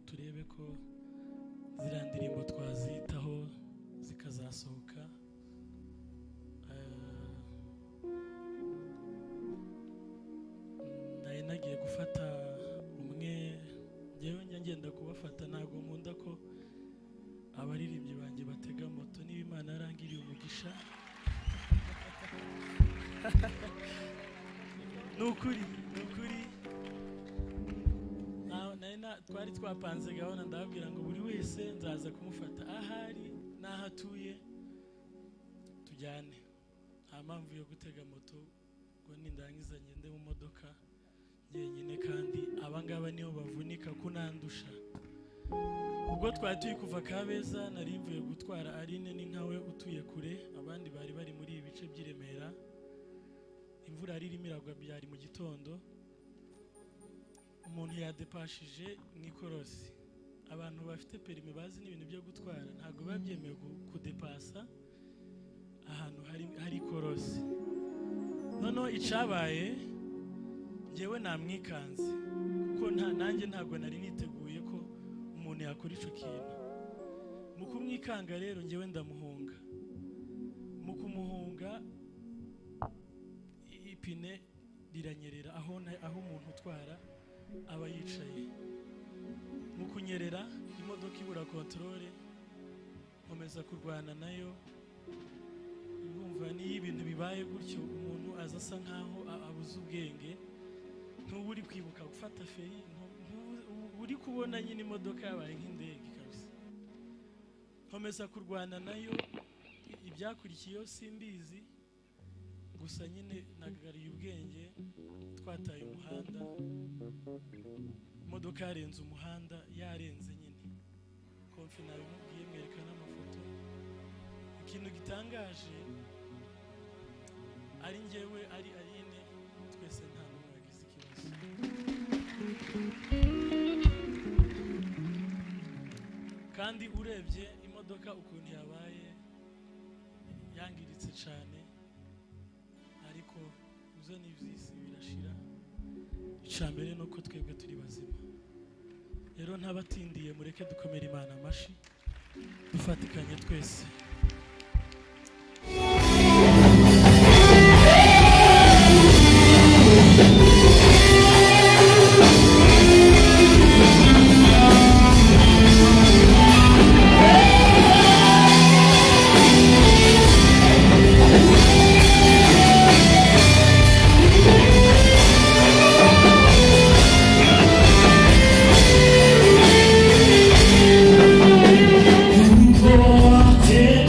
Turebe ko ziriya ndirimbo twazitaho zikazasohoka. Nari nagiye gufata umwe, njyewe njya ngenda kubafata, ntabwo nkunda ko abaririmbyi banjye batega moto. Niba Imana yarangiriye umugisha, nukuri nukuri twari twapanze gahunda, ndababwira ngo buri wese nzaza kumufata ahari n'aho atuye tujyane. Nta mpamvu yo gutega moto ngo nindangiza ngende mu modoka njyenyine, kandi abangaba niho bavunika kunandusha. Ubwo twari turi kuva Kabeza, nari mvuye gutwara Aline ni nkawe utuye kure, abandi bari bari muri ibi bice by'i Remera. Imvura yari irimo iragwa, byari mu gitondo. Umuntu yadepashije mu ikorosi. Abantu bafite perimi bazi n'ibintu byo gutwara, ntabwo biba byemewe kudepasa ahantu hari ikorosi. Noneho icabaye, njyewe namwikanze kuko nanjye ntabwo nari niteguye ko umuntu yakora ico kintu. Mu kumwikanga rero njyewe ndamuhunga. Mu kumuhunga ipine riranyerera aho umuntu utwara aba yicaye. Mu kunyerera imodoka ibura controle, nkomeza kurwana nayo. Urumva niyo ibintu bibaye gutyo umuntu aza asa nkaho abuze ubwenge, ntuba uri kwibuka gufata feri, uri kubona nyine imodoka yabaye nk'indege kabisa. Nkomeza kurwana nayo, ibyakurikiyeho simbizi, gusa nyine nagariye ubwenge, twataye umuhanda, imodoka yarenze umuhanda, yarenze nyine. Konfi nabimubwiye, mwereka n'amafoto. Ikintu gitangaje, ari njyewe ari Aline, twese nta n'umwe wagize ikibazo. Kandi urebye imodoka ukuntu yabaye yangiritse cyane, ariko ibyo ni iby'isi birashira. Icambere ni uko twebwe turi bazima. Rero ntabatindiye, mureke dukomere Imana amashi, dufatikanye twese. Yeah.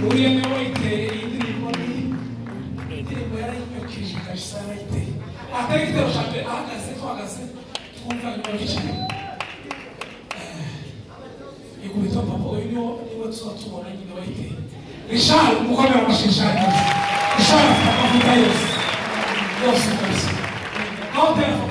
Uriya niwe wayiteye iyi ndirimbo ni indirimbo yarayimyukije kabisa yarayiteye atari igitero cya mbere ahagaze tuhagaze twumva nyuma yicaye ikubita papa uyu niwe tuba tubona nyine wayiteye Richard umukomera amashyi Richard kabisa Richard afite amavuta yose yose kabisa aho telefone.